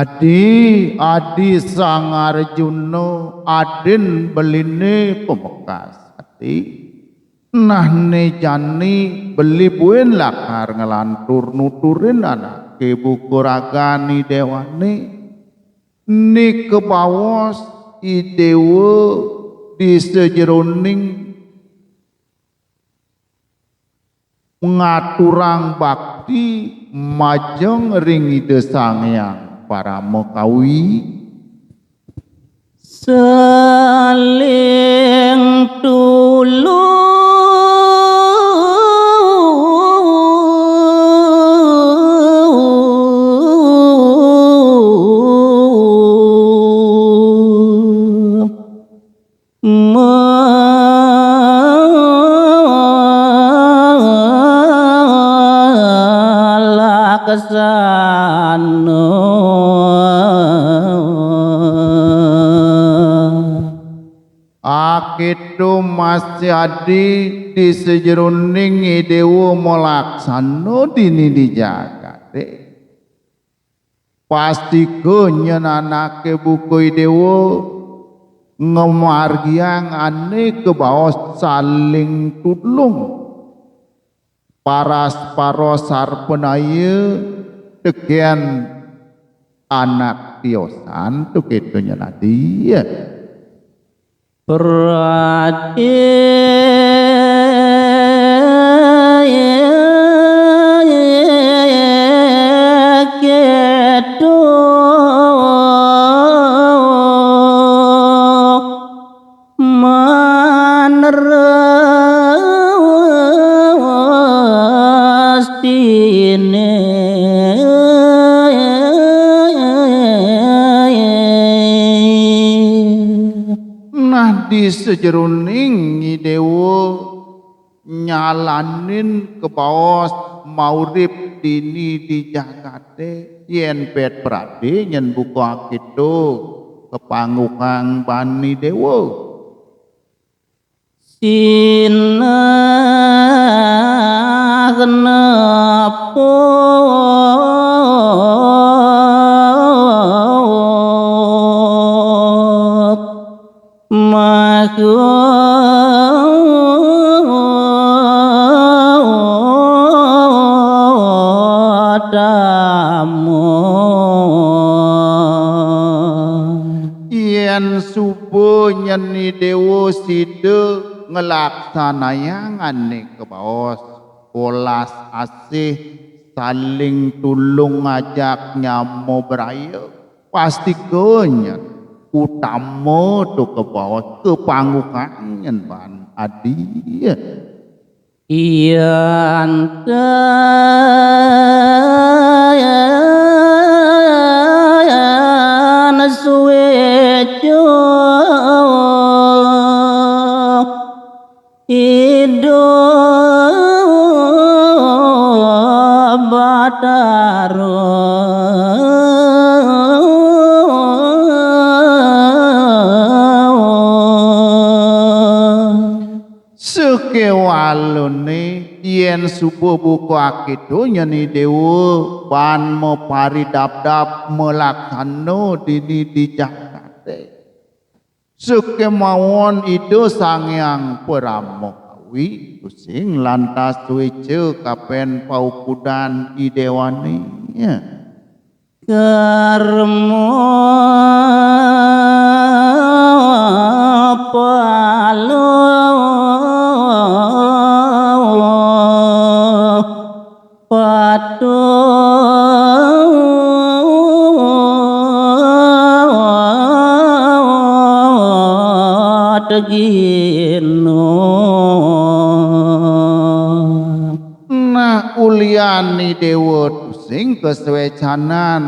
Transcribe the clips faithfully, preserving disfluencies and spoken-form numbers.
Adi, adi Sang Arjuna, adin beliné pamekas ati. Nah né jani beli buin lakar nglantur nuturin anaké buka ragan I Déwané. Né kabaos I Déwa di sajeroning ngaturang bakti majeng ring Ida Sang Hyang Parama Kawi. Saling tulung. Malaksana. Akéto masih adi di sajeroning I Déwa malaksana dini di jagaté. Pastika nyén anaké buka I Déwa ngamargiang ané kabaos saling tulung. Paras paros sarpanaya tekén anak tiosan, to kéto nyén adi. Prati kéto manerus dini. Nah, di sajeroning I Déwa nyalanin kabaos maurip dini di jagaté, yén pét pradé nyén buka akéto kapangukang bani déwa. Sinah nepuk Yén suba nyén I Déwa sida nglaksanayang ané kabaos welas asih, saling tulung, ajak nyama braya, pastika nyén utama to kabaos kapangukang nyén baan adi. Yén ten suéca Ida Batara. Sakéwalané, yén suba buka akéto nyén I Déwa, baan maparidabdab malaksana dini di jagaté. Sakémaon Ida Sang Hyang Parama Kawi, tusing lantas suéca kapén paukudan I Déwané. Karma pala patut gina. Nah, ulian I Déwa tusing kasuécanan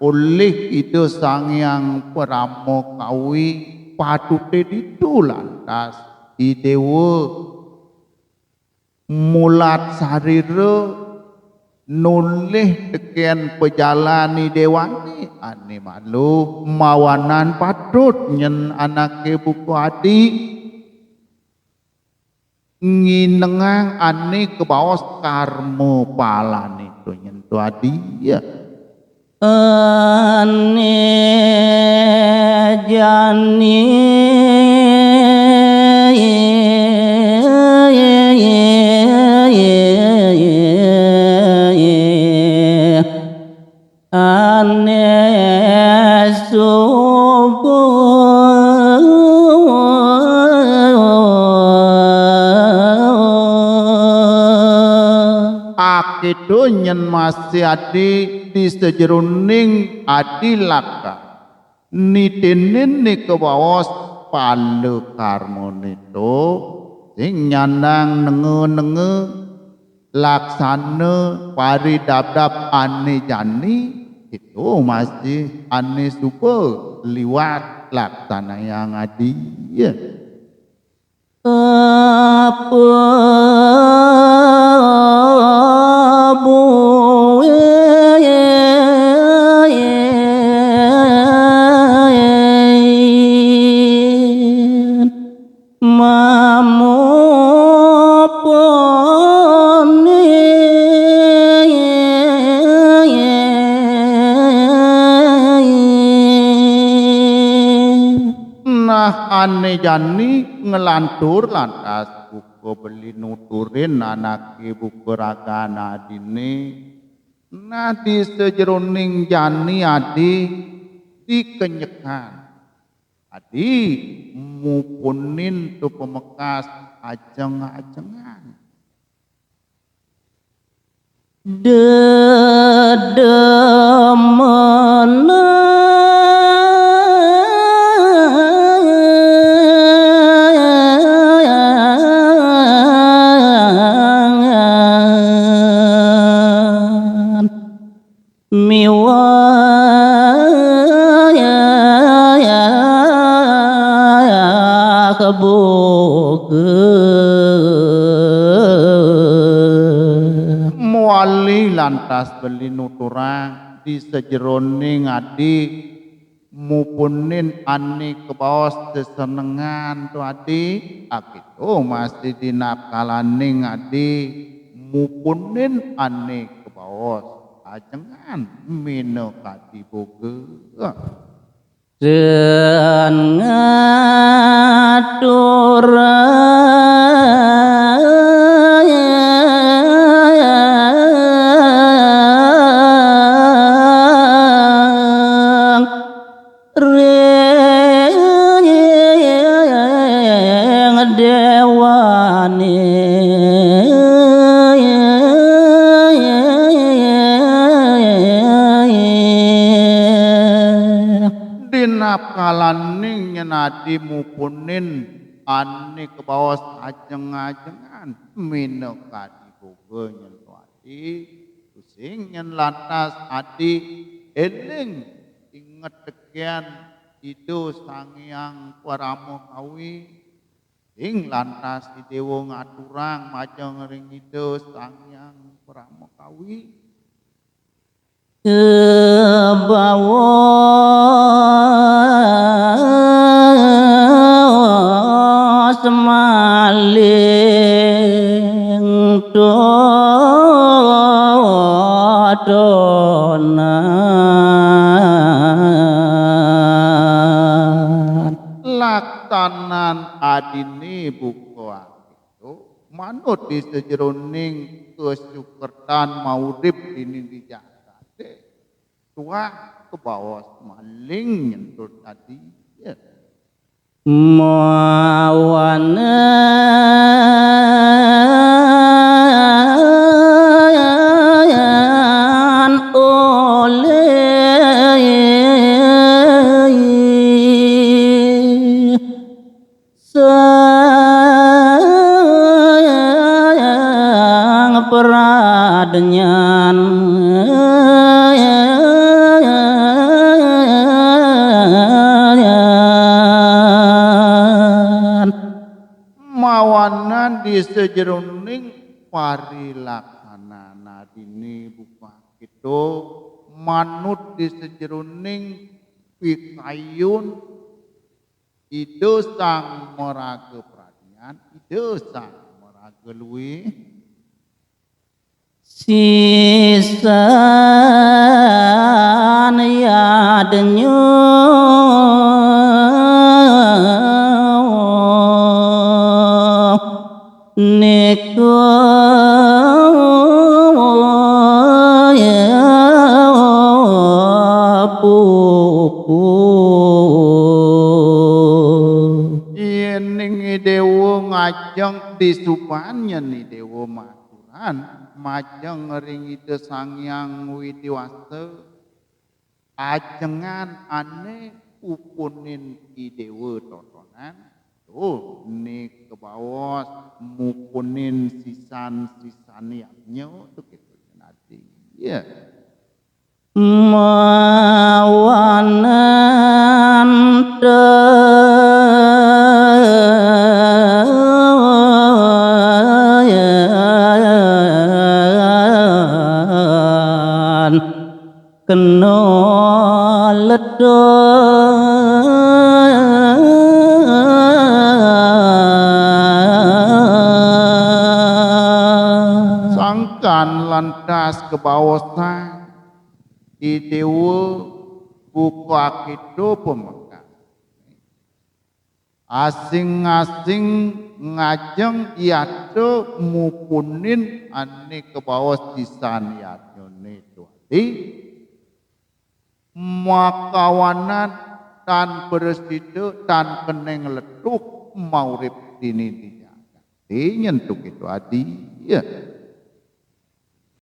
olih Ida Sang Hyang Parama Kawi, patuté ditu lantas I Déwa mulat sarira nolih tekén pajalan I Déwané ané malu mawanan patut nyén anaké buka adi. Nginengang ané kabaos karma palané to nyén to adi. Ane jani ane suba. Akéto nyén masih adi di sajeroning adi lakar nitinin né kabaos palakarmané to, sing nyandang nenga-nenga laksana paridabdab ané jani, kéto masih ané suba liwat laksanayang adi. Apa buin mamupuni. Nah, ané jani nglantur lantas buka beli nuturin anaké buka ragan adiné. Nah, di sajeroning jani adi dikenyekan. Adi mupunin to pamekas ajeng-ajengan. Dedemenan miwah boga. Mawali lantas beli nuturang di sajeroning adi mupunin ané kabaos sesenengan to adi, akéto masih di napkalaning adi mupunin ané kabaos ajengan minakadi boga. Dan ngaturang ring déwané. Di napkalaning nyén adi mupunin ané kabaos ajeng-ajengan minakadi boga nyén to adi, tusing nyén lantas adi éling inget tekén Ida Sang Hyang Parama Kawi, sing lantas idéwa ngaturang majeng ring Ida Sang Hyang Parama Kawi. Kabaos maling totonan. Laksanan adiné buka akéto, manut di sajeroning kasukertan maurip dini di jagadé. Tuah kabaos maling nyentul tadi. Ya. Mawanan olih Sang Pradnyan. Mawanan di sajeroning parilaksanan adiné buka akéto, manut di sajeroning pikayun Ida Sang Maraga Pradnyan, Ida Sang Maraga Luih. Sisan yadnya nika pupu. Yening Idewa ngajeng disubané Idewa maturan, majeng ring Ida Sang Hyang Widhi Wasa, ajengan ané pupunin Idewa totonan, tuh, né kabaos mupunin sisan-sisan yadnya, tuh, gitu. Nanti, ya. Mawananta kena ledha. Sangkan lantas kabaosan Idewa buka kita pamekas. Asing-asing ngajeng yadnya mupunin ané kabaos sisan yadnyané, tuh, adi. Makawanan tan prasida, tan keneng letuh maurip dini di jagat. Nyentuk itu adi, ya.